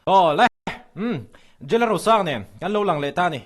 Aw le, umm, Jela Rosang nen kan lo lang leh ta a ni.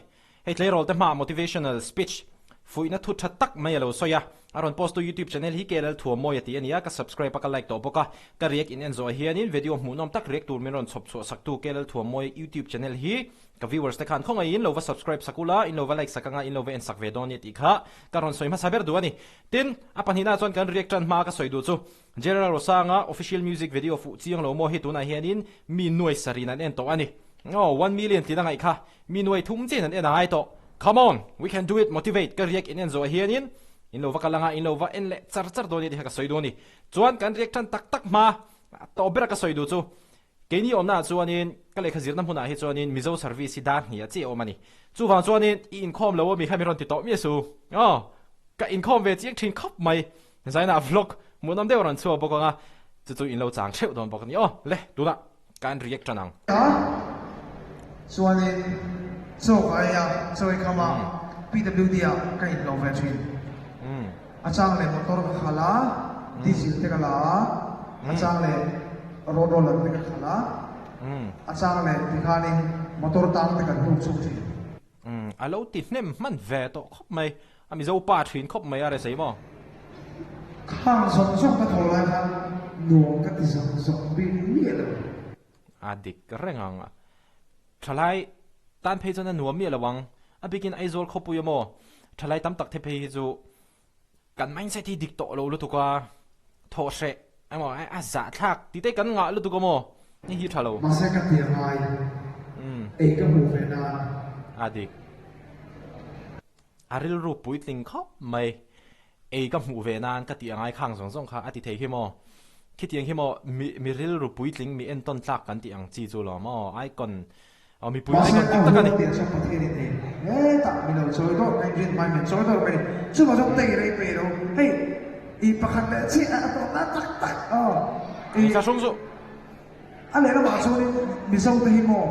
Hei tleirawl te hmaah motivational speech fuihna thu tha tak mai a lo sawi a. A rawn post tu YouTube channel hi KLL Thuammawi a ti a ni a, ka subscribe a ka like tawh bawk a. Ka react in en zawh hianin video hmuhnawm tak react tur min rawn chhawp chhuah sak tu KLL Thuammawi YouTube channel hi ka viewers te khan khawngaihin lo va subscribe sak ula, in lo va like sak anga in lo va en sak ve dawn nia tih kha ka rawn sawi hmasa ber duh a ni. Tin, a pahnihna chuan kan react tan hmaa ka sawi duh chu General Rosanga official music video fuh chiang lo maw hi tunah hianin mi nuai sarin an en tawh a ni. Aw, 1 million tlin a ngaih kha, mi nuai thum chiahin an en a ngai tawh. Come on, we can do it, motivate ka react in en zawh hianin in lo va kal anga in lo va en leh char char dawn nia tih kha ka sawi duh a ni. Chuan kan react tan tak tak hma tawh bera ka sawi duh chu keini awmna ah chuanin ka lehkha zirna hmunah hi chuanin Mizo service hi dar hnih ah chiah a awm a ni. Chuvang chuanin i inkhawm lo ami kha mi rawn ti tawh miah su. Aw, ka inkhawm ve chiang thin khawp mai. Zainah vlog hmuhnawm deuh a rawn chhuak bawk ang a, chu chu in lo chang theuh dawn bawk a ni aw. Le, tunah kan react tan ang. A, chuanin chaw ka ei a, chaw ei kham a, PWD ah ka inhlawh ve thin. A chang leh motor ka khalh a, diesel te ka la a, a chang leh road roller te ka khalh a, a chang leh tikhanin motor tang te kan hnuk chhuk thin. Umm a lo ti hnem hman ve tawh khawp mai, a Mizo pa thin khawp mai a rethei maw? Khang zawng zawng ka thaw lai khan nuam ka ti zawng zawng bik miah lo. A dik reng ang. Thalai tan phei chuan a nuam miah lo ang. A bikin Aizawl khawpui a maw? Thalai tam tak the phei hi chu Kan mindset hi dik tawh lo lutuk a, thawh hreh emaw a zahthlak tih te kan ngah lutuk a maw? Hei hi tha lo. Mahse ka ti a ngai, ei ka hmuh ve nan. A dik. A rilru puitling khawp mai, ei ka hmuh ve nan ka tih a ngai khang zawng zawng kha a ti thei khi maw? Khitiang hi maw mi mi rilru puitling mi entawn tlak kan tih ang chi chu lo maw? Icon Aw mipui Mahse, a hun a tih chuan Pathian in ei hetah min lo chawi dawr mai, rin hmai min chawi dawr mai ni. Chuvang chuan tei rei pei lo, hei i pakhat leh chiah a tawh ta tak tak aw. I thlahrung chu. A lehlamah chuanin Mizo te hi maw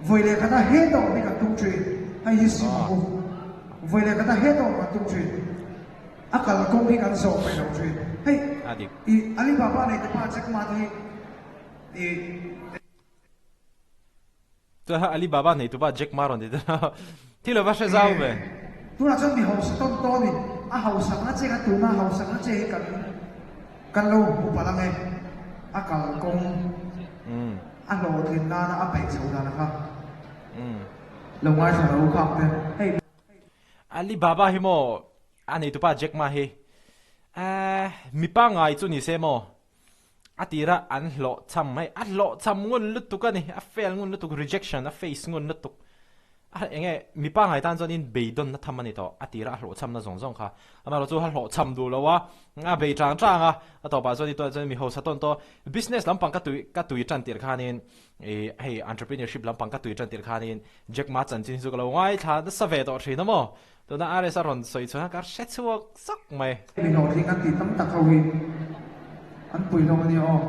vawi leh khata hetah awm hi kan tum thin, hei hi sim ang u, vawi leh khata hetah awm kan tum thin, a kalkawng hi kan zawh mai lo thin. Hei i Alibaba nei te pa Jack Ma te hi i. Chuan Alibaba nei tupa Jack Ma rawn ti ta thi lo va hre zau ve. Tunah chuan mi hausa tawn tawn in a hausakna che kha tuna hausakna che hi kan kan lo hmu palh ange a kalkawng a hlawhtlin nana a peih chho dan kha lo ngaithla lo khak te hei. Alibaba hi maw a nei tupa Jack Ma hi eh mipa ngai chu ni se maw A tira an hlawhchham mai, a hlawhchham ngun lutuk a ni, a fail ngun lutuk, rejection a face ngun lutuk. A eng nge mipa ngai tan chuanin beidawnna tham a ni tawh, a tira a hlawhchhamna zawng zawng kha. Amaherawh chu a hlawhchham duh lo a, a bei tang tang a, a tawpah chuan i tuah chuan mi hausa tawn tawh. Business lampang ka tui ka tui tan tirh khanin ih hei entrepreneurship lampang ka tui tan tirh khanin Jack Ma chanchin hi chu ka lo ngaithla nasa ve tawh thin a maw. Tuna RS a rawn sawi chhuah hian ka hre chhuak zak mai. Mi hlawhtling an tih tam tak ho hi an pui hlawm a nia aw.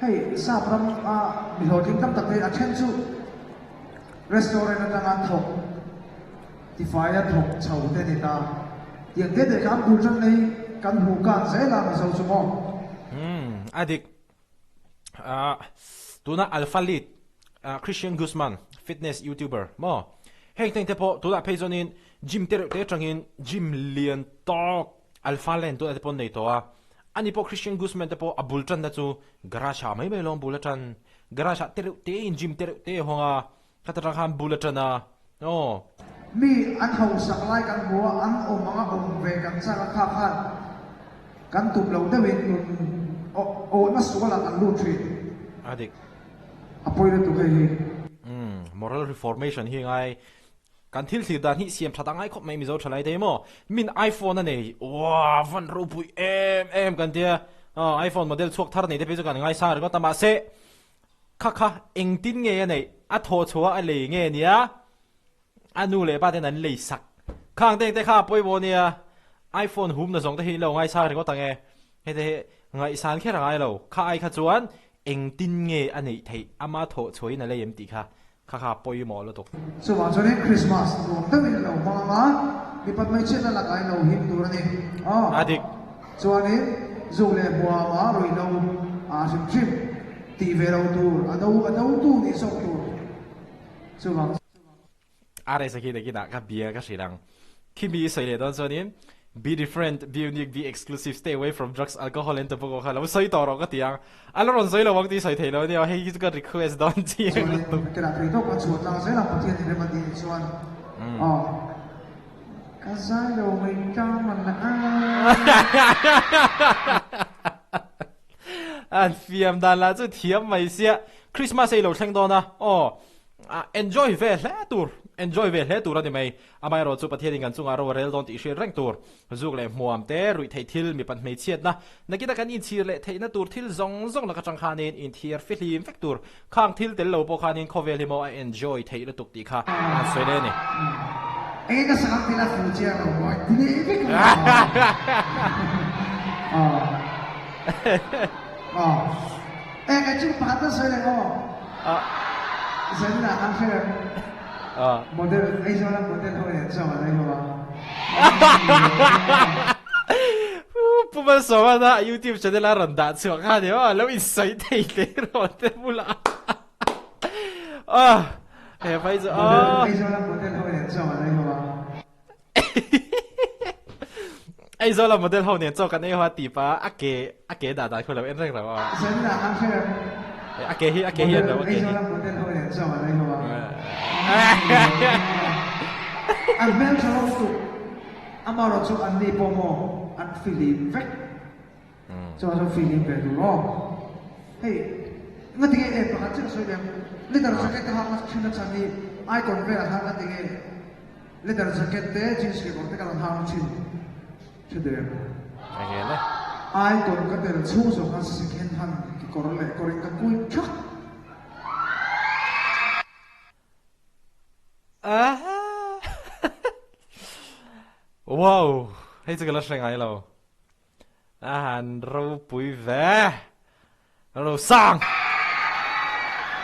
Hei sap ram a mi hlawhtling tam tak te a then chu restaurant atanga thawk tifai a thawk chho te ni ta. Tiang te te kha an bul tan na hi kan hmuh kan zel a Mizo chu maw. Umm a dik. Ah tuna Alpha Lead ah Christian Guzman fitness youtuber maw heng teng te pawh tunah phei chuanin gym te reuh te atangin gym lian tawk Alpha Land tunah te pawh an nei tawh a ani pawh Christian Guzman te pawh a bul tanna chu garage ah mai mai lawng bul atan garage ah te reuh te in gym te reuh te a hawng a khata tang khan bul atan a aw. Mi an hausak lai kan hmu a, an awm anga awm ve kan chak a kha khan kan tum lo deuhin nun awhna sualah kan lut thin. A dik. A pawi lutuk hei hi. Umm moral reformation hi ngai kan thil thlir dan hi siam that a ngai khawp mai Mizo thalai te hi maw min iPhone a nei uaa van ropui em em kan tia aw iPhone model chhuak thar nei te phei chu kan ngaisa ringawt a mahse Kha kha engtin nge a neih? A thawh chhuah a lei nge nia? A nu leh pa ten an lei sak. Khang teng te kha a pawimawh nia. iPhone hum na zawng te hi in lo ngaisang ringawt ang e. Hei te hi ngaihsan kher a ngai lo. Kha ai kha chuan engtin nge a neih theih? Ama thawh chhuahin a lei em tih kha kha kha a pawimawh lutuk. Chuvang chuanin Christmas nuam deuhin a lo hmang ang a, mipat hmeichhiatna lakah in lo him tur a ni. Aw. A dik. Chuanin zu leh hmuama ruihhlo aa hrim hrim. Tih ve lo tur, a do a do tu nih zawk tur. Chuvang. RS a khi nakinah ka bia ka hrilh ang. Khimi i sawi leh dawn chuanin Be different, be unique, be exclusive, stay away from drugs, alcohol and tobacco kha lo sawi tawh rawh ka ti ang. A la rawn sawi lo ang tih sawi thei lo ania, hei hi chu ka request dawn chiang Chuanin lutuk. ka dah thei tawk a chhuah tlang zel ang Pathian in rem a tih chuan aw ka zai lo mai tang man la a. An fiam dan lah chu thiam mai sia. Christmas ei lo thleng dawn a, aw enjoy ve hle tur, enjoy ve hle tur a ni mai. Amaherawh chu Pathianin kan chungah ro a rel dawn tih hriat reng tur. Zuk leh hmuam te, ruih theih thil, mipat hmeichhiatna, nakina kan inchhir leh theihna tur thil zawng zawng laka tang khanin inthiar fihlim vek tur. Khang thil tel lo pawh khanin khawvel hi maw a enjoy theih lutuk tih kha an sawi leh a ni. Enge ka sang thil a fu chiang lo maw ti leh vek lo maw. Enge chu pakhat a sawi leh maw Zanina an hre model Aizawla model ho nen chuan an ei ho a. Pu Malsawmana YouTube channel a rawn dah chhuah kha ni maw lo insawi thei hle rawh te bulah ah he phei chu ah Aizawla model ho nen chaw kan ei ho a. Aizawla model ho nen chaw kan ei ho a tih pah a ke a ke dah dan kha lo en reng reng a. Zanina an hre A ke hi a ke hi an lo a ke hi. Aizawla model ho nen chaw kan ei ho a. An hmeltha lo lutuk. Amaherawh chu an ni pawh maw an fihlim vek chuan chuan fihlim ve tur aw. Hei ngatinge e pakhat chiah sawi lem leather jacket te hak thin a chan hi icon velah khan ngatinge leather jacket te jeans kekawr te ka rawn hak thin hre der em. Enge le. Icon ka tel chhung zawng khan second hand kekawr leh kawrin ka kui thak. Wow, hei chu ka la hre ngai lo. A han ropui ve. Ro sang.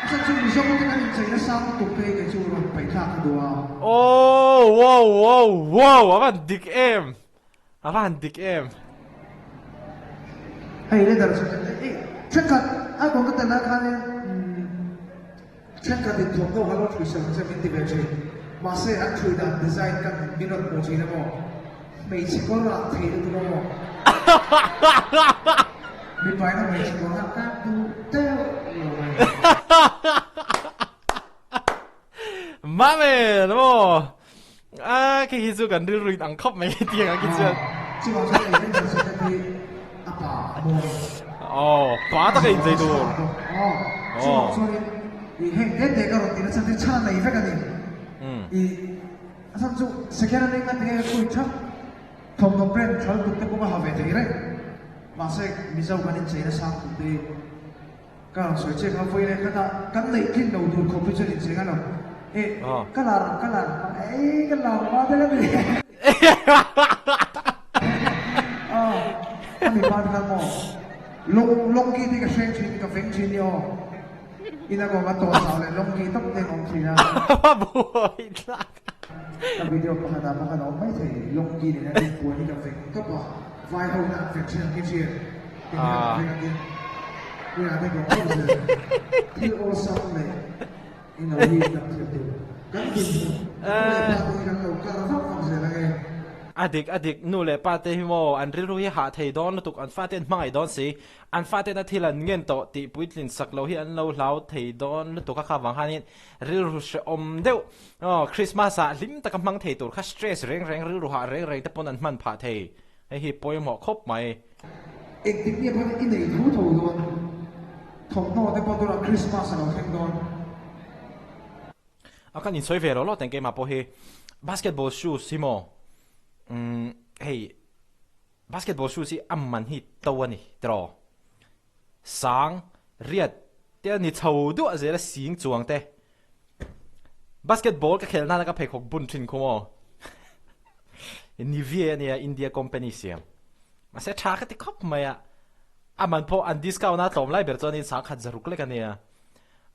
Chuan chu Mizo te kan inchei nasa lutuk te kei chu rawn paih thlak ka duh a. Oh, wow, wow, wow, a van dik em. A va han dik em. Hei leather chu ei thenkhat a kawng ka tel lai khanin thenkhat in thawmhnaw kha lo thui sak ang che min ti ve thin. Mahse an thui dan design kan min rawn hmuh thin emaw hmeichhe kawr ah thei lutuk emaw mipa in a hmeichhe kawr ah ka duh deuh lo mai. Mame maw a khi hi chu kan rilru in ang khawp mai tiang ang khi chuan. Chuvang chuan ei reng zel chu hi a pa a mawi. Aw pa taka inchei tur. Aw chuvang chuanin i heng te te ka rawn tih nasa te chhan a nei vek a ni. I a chhan chu second hand enga tinge ka kui thak thawmhnaw brand tha lutuk te pawh ka ha ve thei reng. Mahse Mizo kan inchei nasa lutuk te hi. Ka rawn sawi che kha vawi leh khat a, kan neih tlin lo tur khawp hi chuan incheng a lo. E, ka lar ang, ka lar ang, ei ka lar hma deuh a ni. Aw, a mipa te khan maw, lawng lawngki te ka hreng thin, ka veng thin ni aw. Ina kawm a tawh zau leh lawngki tawp te an awm thin a. Buai thlak. Ka video pakhat ah pakhat a awm mai thei, lawngki nena dingpuan hi ka veng tawp a, vai ho in an veng thin ang khi thin. A dik a dik, nu leh pa te hi maw an rilru hi hah thei dawn lutuk, an fate an hmangaih dawn si, an faten a thil an ngen tawh tih puitlin sak lo hi an lo hlau thei dawn lutuk a kha vang khanin rilru hrehawm deuh aw Christmas ah hlim taka hmang thei tur kha stress reng reng rilru hah reng reng te pawn an hman phah thei. Hei hi pawimawh khawp mai. Engtik nge pawn i nei tho tho dawn? Thawmhnaw te pawh tunah Christmas a lo thleng dawn. A kan insawi ve lo lo teng keimah pawh hi basketball shoes hi maw umm hei basketball shoes hi a man hi to a ni tiraw sang riat te a ni chho duah zel a sing chuang te Basketball ka khelh nana ka pheikhawk bun thin khu maw? Nivea ania India company siam. Mahse tha ka ti khawp mai a. A man pawh an discount a tlawm lai ber chuanin sangkhat zaruk lek ania.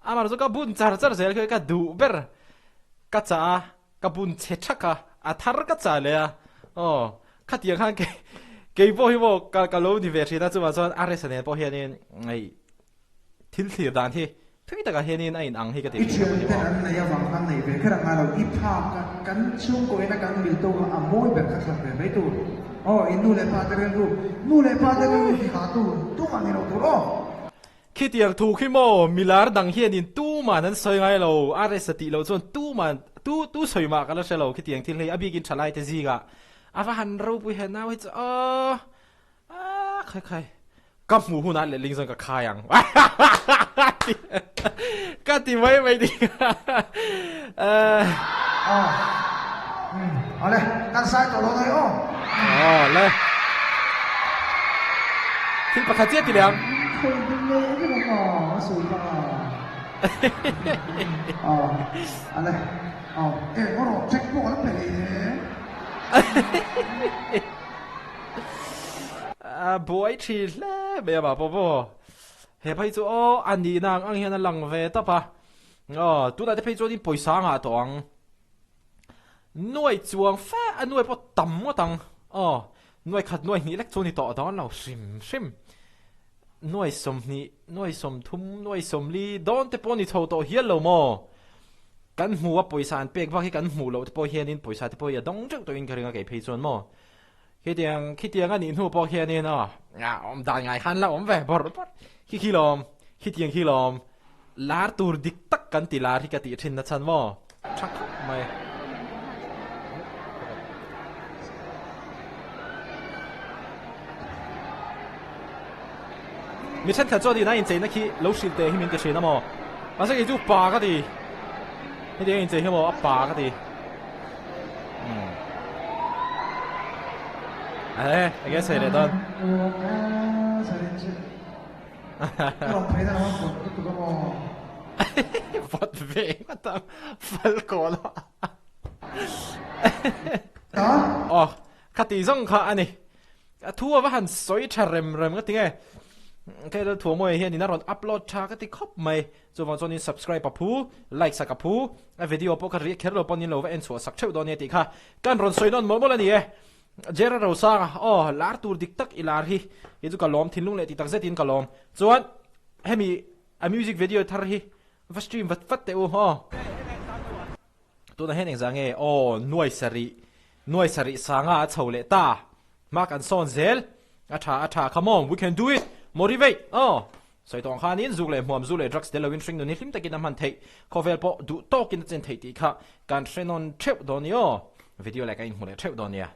Amah chu ka bun char char zel khi ka duh ber. Ka chah a, ka bun chhe thak a, a thar ka chah leh a. Aw, khatiang khan kei pawh hi maw ka lo ni ve thin a, chuvang chuan RS-a nen pawh hianin hei. Thil thlir dan hi thui takah hianin a in ang hi ka ti I thianten an nei avang khan nei ve kher a ngai lo, i phak a, kan chhungkaw ina kan mil tawk a, a mawi ber kha thlan ve mai tur. Aw, in nu leh pa te rilru, nu leh pa te rilru ti hah tur, tumah ni lo tur aw. Khitiang thu khi maw milar dang hianin tuman an sawi ngai lo, RS a tih loh chuan tuman tu tu sawi mah ka la hre lo khitiang thil hei a bikin thalai te zingah a va han ropui he nau hi chu aw. Ah khai khai ka hmuh hunah letling chuan ka khai ang ka ti mai mai ding eh aw um ale kan sai tawh lo daih aw aw le thil pakhat chiah ti leh ang khawi ding ngei vek ang aw a sawi bang a aw ale aw eh ngaw rawh check pawh ka la pe leh e. A buai thin hle mai a mah pawh pawh he phei chu aw a nihna ang ang hian a lang ve tawp a aw tunah te phei chuanin pawisa a ngah tawh ang nuai chuang fe a nuai pawh tam ngawt ang aw nuai khat nuai hnih lek chu a ni tawh dawn lo hrim hrim nuai sawmhnih nuai sawmthum nuai sawmli dawn te pawh a ni chho tawh hial lo maw kan hmu a pawisa an pek vak hi kan hmuh loh te pawh hianin pawisa te pawh hi a dawng teuh tawhin ka ring a kei phei chuan maw. Khitiang khitiang a nih hnu pawh khianin aw awm dan ngai khan la awm ve bawrh bawrh khi khi lawm khitiang khi lawm lar tur dik tak kan ti lar hi ka tih thin na chhan maw tha khawp mai. Mi thenkhat chuan ina incheina khi lo hrilh teh hi min ti thin a maw mahse kei chu pa ka ti hetiang inchei hi maw a pa ka ti. Eh, enge sei leh dawn. Vawt ve ngawt ang fal kawl a. Aw, khati zawng kha a ni. A thu a va han sawi tha rem rem ka ti nge. Kei lal Thuamawi hianin a rawn upload tha ka ti khawp mai. Chuvang chuanin subscribe a phu, like sak a phu, a video pawh kha riak kher lo pawhin lo va en chhuah sak theuh dawn nia tih kha kan rawn sawi nawn mawlh mawlh a ni e. Jera Rosanga, aw lar tur dik tak i lar hi, hi chu ka lawm thinlung leh ti tak zetin ka lawm. Chuan hemi a music video thar hi va stream vat vat teh u aw. Tunah hian engzah nge aw nuai sarih, nuai sarih sanga a chho leh ta. Hma kan sawn zel. A tha a tha, come on, we can do it! Motivate! Aw! Sawi tawng khanin zuk leh hmuam, zu leh drugs tel loin hringnun hi hlim takin a hman theih. Khawvel pawh duh tawkin a chen theih tih kha kan hre nawn theuh dawn ni aw. Video leh kan inhmu leh theuh dawn nia.